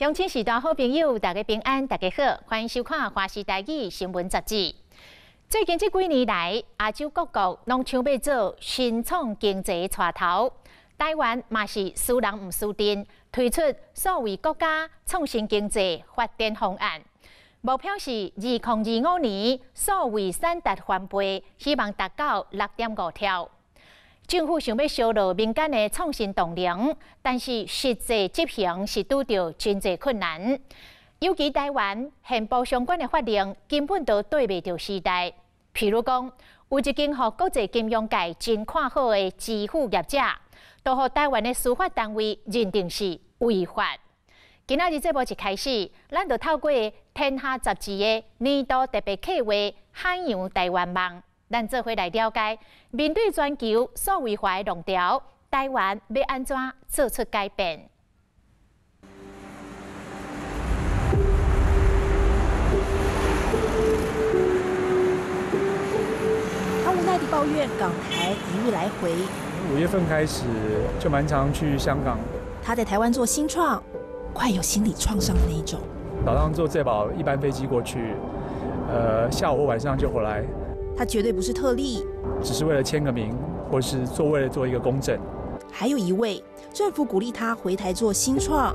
鄉親序大好朋友，大家平安，大家好，歡迎收看《華視台語新聞雜誌》。最近這幾年來，亞洲各國攏搶欲做新創經濟帶頭，台灣嘛是輸人毋輸陣，推出數位國家創新經濟發展方案，目標是2025年數位產值翻倍，希望達到6.5兆。政府想欲燒熱民間的創新動能，但是實際執行是拄著真濟困難。尤其台灣憲報相關的法令根本都對袂著時代。譬如講，有一間予國際金融界真看好的支付業者，都予台灣的司法單位認定是違法。今仔日節目一開始，咱就透過《天下雜誌》的年度特別企劃《海洋台灣夢》。咱做伙來了解，面對全球數位化的浪潮，台灣欲按怎做出改變？他無奈地抱怨港台一日來回。 5月份開始就蠻常去香港。他在台灣做新創，快有心理創傷的那一種。早上坐浙寶一班飛機過去，下午或晚上就回來。他絕對不是特例，只是為了簽個名，或是做為了做一個公證。還有一位，政府鼓勵他回台做新創。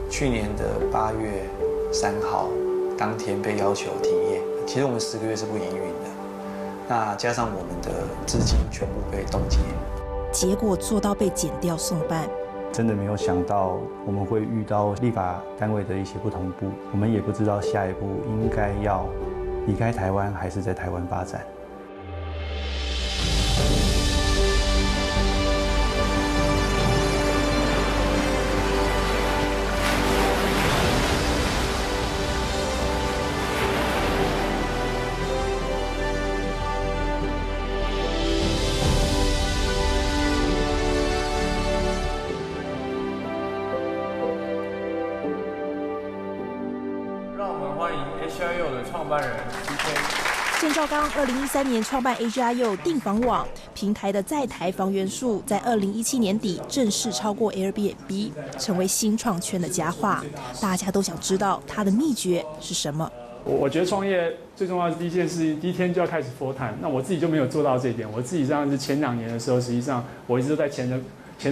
去年的8月3號當天被要求停業，其實我們10個月是不營運的。那加上我們的資金全部被凍結，結果做到被檢調送辦。真的沒有想到我們會遇到立法單位的一些不同步，我們也不知道下一步應該要離開台灣還是在台灣發展。讓我們歡迎 AsiaYo 的創辦人 CK。鄭肇剛2013年創辦 AsiaYo 訂房網平台的在台房源數，在2017年底正式超過 Airbnb，成為新創圈的佳話。大家都想知道他的秘訣是什麼。我覺得創業最重要的第一件事情，第一天就要開始 full time。那我自己就沒有做到這一點。我自己上是前2年的時候，實際上我一直都在前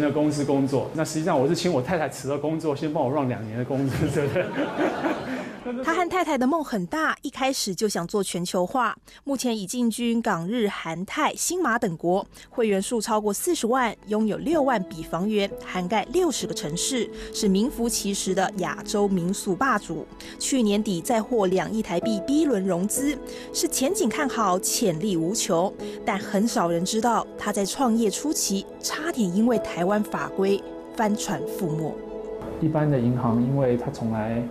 的公司工作。那實際上我是請我太太辭了工作，先幫我 run 2年的公司，對不對？他和太太的夢很大，一開始就想做全球化。目前已進軍港、日、韓、泰、新馬等國，會員數超過40萬，擁有6萬筆房源，涵蓋60個城市，是名副其實的亞洲民宿霸主。去年底再獲2億台幣 B 輪融資，是前景看好，潛力無窮。但很少人知道，他在創業初期差點因為台灣法規翻船覆沒。一般的銀行，因為他從來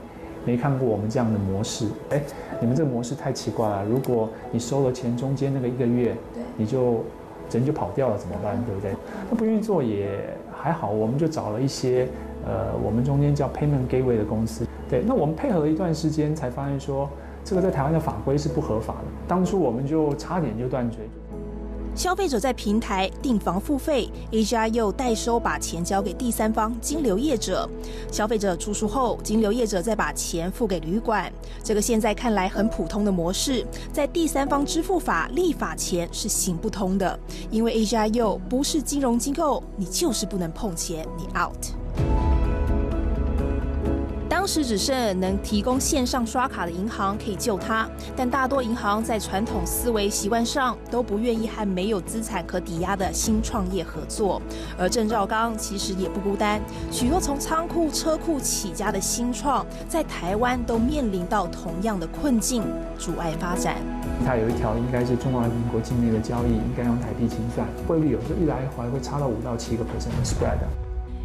沒看過我們這樣的模式，哎，你們這個模式太奇怪了。如果你收了錢，中間那個一個月，你就人就跑掉了，怎麼辦？對不對？那不願意做也還好，我們就找了一些，我們中間叫 payment gateway 的公司。對，那我們配合了一段時間，才發現說，這個在台灣的法規是不合法的。當初我們就差點就斷水。消費者在平台訂房付費，AsiaYo 代收，把錢交給第三方金流業者。消費者住宿後，金流業者再把錢付給旅館。這個現在看來很普通的模式，在第三方支付法立法前是行不通的，因為 AsiaYo 不是金融機構，你就是不能碰錢，你 out。當時只剩能提供線上刷卡的銀行可以救他，但大多銀行在傳統思維習慣上都不願意和沒有資產可抵押的新創業合作。而鄭肇剛其實也不孤單，許多從倉庫、車庫起家的新創，在台灣都面臨到同樣的困境，阻礙發展。它有一條應該是中華民國境內的交易，應該用台幣清算，匯率有時候一來回會差到5到7個 percent 的 spread。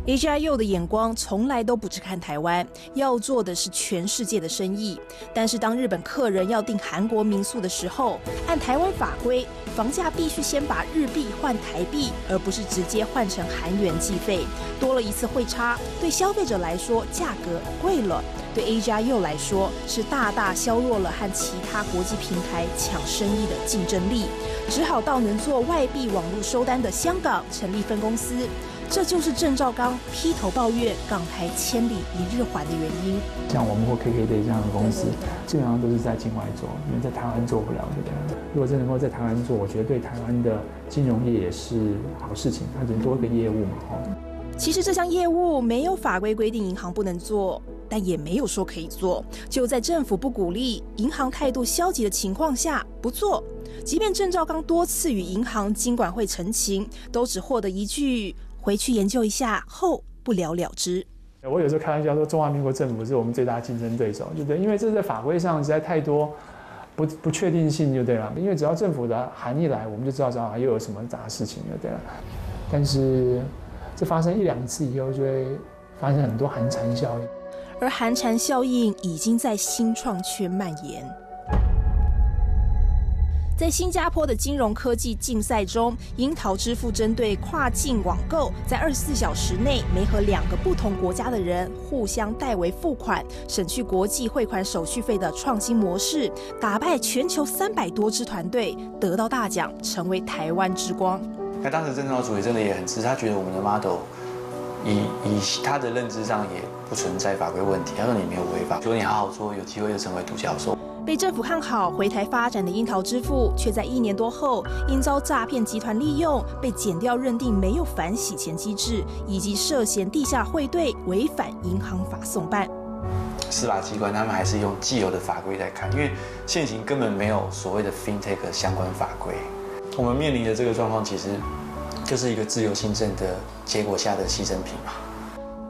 AsiaYo 的眼光從來都不只看台灣，要做的是全世界的生意。但是當日本客人要訂韓國民宿的時候，按台灣法規，房價必須先把日幣換台幣，而不是直接換成韓元計費，多了一次匯差，對消費者來說價格貴了，對 AsiaYo 來說是大大削弱了和其他國際平台搶生意的競爭力，只好到能做外幣網路收單的香港成立分公司。这就是郑肇刚劈头抱怨港台千里一日还的原因。像我们或 KKday 这样的公司，基本上都是在境外做，因为在台湾做不了，对不对？如果真能够在台湾做，我觉得对台湾的金融业也是好事情，它只能多一个业务嘛，哦。其实这项业务没有法规规定银行不能做，但也没有说可以做。就在政府不鼓励、银行态度消极的情况下不做。即便郑肇刚多次与银行金管会陈情，都只获得一句“回去研究一下”后不了了之。我有时候开玩笑说，中华民国政府是我们最大竞争对手，对不对？因为这在法规上实在太多不确定性，就对了。因为只要政府的函一来，我们就知道说又有什么杂事情，就对了。但是这发生一两次以后，就会发生很多寒蝉效应，而寒蝉效应已经在新创圈蔓延。在新加坡的金融科技竞赛中，樱桃支付针对跨境网购，在24小时内媒合两个不同国家的人互相代为付款，省去国际汇款手续费的创新模式，打败全球300多支团队，得到大奖，成为台湾之光。那当时郑肇主委真的也很支持，他觉得我们的 model 以他的认知上也不存在法规问题。他说你没有违法，如果你好好做，有机会就成为独角兽。被政府看好回台发展的樱桃支付，却在一年多后因遭诈骗集团利用，被检调认定没有反洗钱机制，以及涉嫌地下汇兑违反银行法送办。司法机关他们还是用既有的法规在看，因为现行根本没有所谓的 FinTech 相关法规。我们面临的这个状况，其实就是一个自由心证的结果下的牺牲品嘛。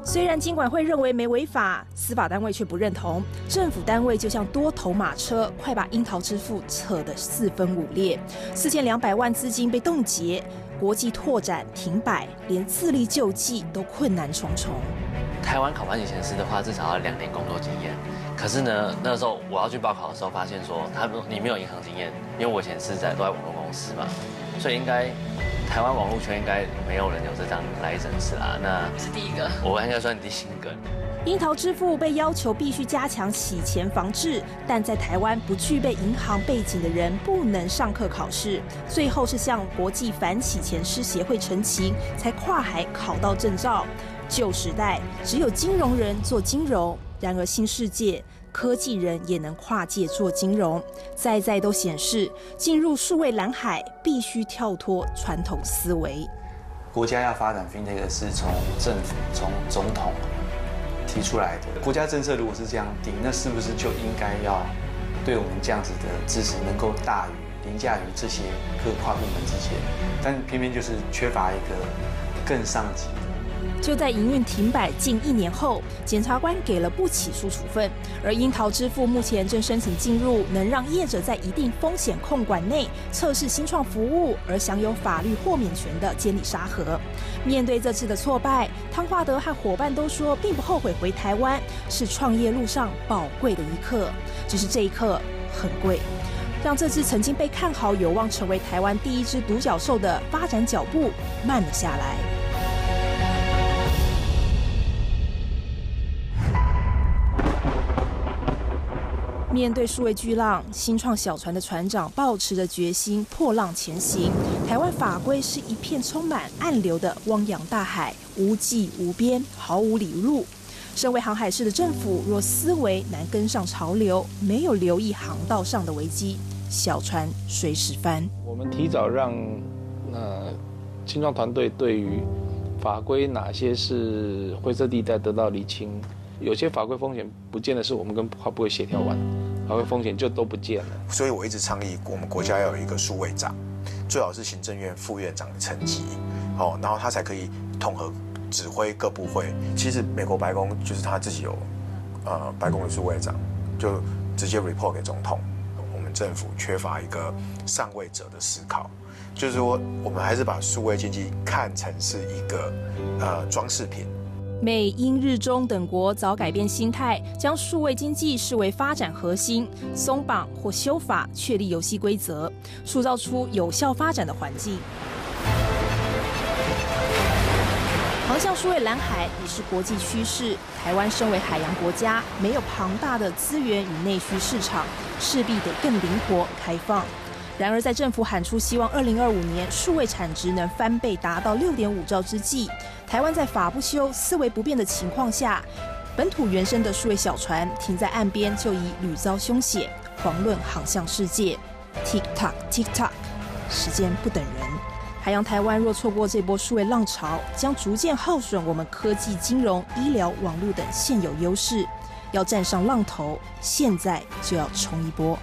虽然金管会认为没违法，司法单位却不认同。政府单位就像多头马车，快把樱桃支付扯得四分五裂。4200万资金被冻结，国际拓展停摆，连自力救济都困难重重。台湾考反洗钱师的话，至少要2年工作经验。可是呢，那时候我要去报考的时候，发现说他你没有银行经验，因为我以前是都在网络公司嘛，所以应该台湾网络圈应该没有人有这张 license 啦。那是第一个，我应该算第一个。樱桃支付被要求必须加强洗钱防治，但在台湾不具备银行背景的人不能上课考试。最后是向国际反洗钱师协会陈情，才跨海考到证照。旧时代只有金融人做金融，然而新世界，科技人也能跨界做金融，在在都显示进入数位蓝海必须跳脱传统思维。国家要发展 FinTech 是从政府、从总统提出来的。国家政策如果是这样定，那是不是就应该要对我们这样子的支持能够大于凌驾于这些各跨部门之间？但偏偏就是缺乏一个更上级的。就在营运停摆近一年后，检察官给了不起诉处分，而樱桃支付目前正申请进入能让业者在一定风险控管内测试新创服务而享有法律豁免权的监理沙盒。面对这次的挫败，汤华德和伙伴都说并不后悔回台湾，是创业路上宝贵的一课。只是这一课很贵，让这支曾经被看好有望成为台湾第一只独角兽的发展脚步慢了下来。面对数位巨浪，新创小船的船长抱持着决心破浪前行。台湾法规是一片充满暗流的汪洋大海，无际无边，毫无理路。身为航海士的政府，若思维难跟上潮流，没有留意航道上的危机，小船随时翻。我们提早让新创团队对于法规哪些是灰色地带得到厘清。有些法规风险不见得是我们跟跨部会协调完，法规风险就都不见了。所以我一直倡议，我们国家要有一个数位长，最好是行政院副院长的层级，哦，然后他才可以统合指挥各部会。其实美国白宫就是他自己有，白宫的数位长，就直接 report 给总统。我们政府缺乏一个上位者的思考，就是说我们还是把数位经济看成是一个装饰品。美、英、日、中等国早改变心态，将数位经济视为发展核心，松绑或修法，确立游戏规则，塑造出有效发展的环境。航向数位蓝海已是国际趋势。台湾身为海洋国家，没有庞大的资源与内需市场，势必得更灵活开放。然而，在政府喊出希望2025年數位產值能翻倍達到6.5兆之際，台灣在法不修、思維不變的情況下，本土原生的數位小船停在岸邊就已屢遭凶險，遑論航向世界。Tick tock, tick tock，時間不等人。海洋台灣若錯過這波數位浪潮，將逐漸耗損我們科技、金融、醫療、網路等現有優勢。要站上浪頭，現在就要衝一波。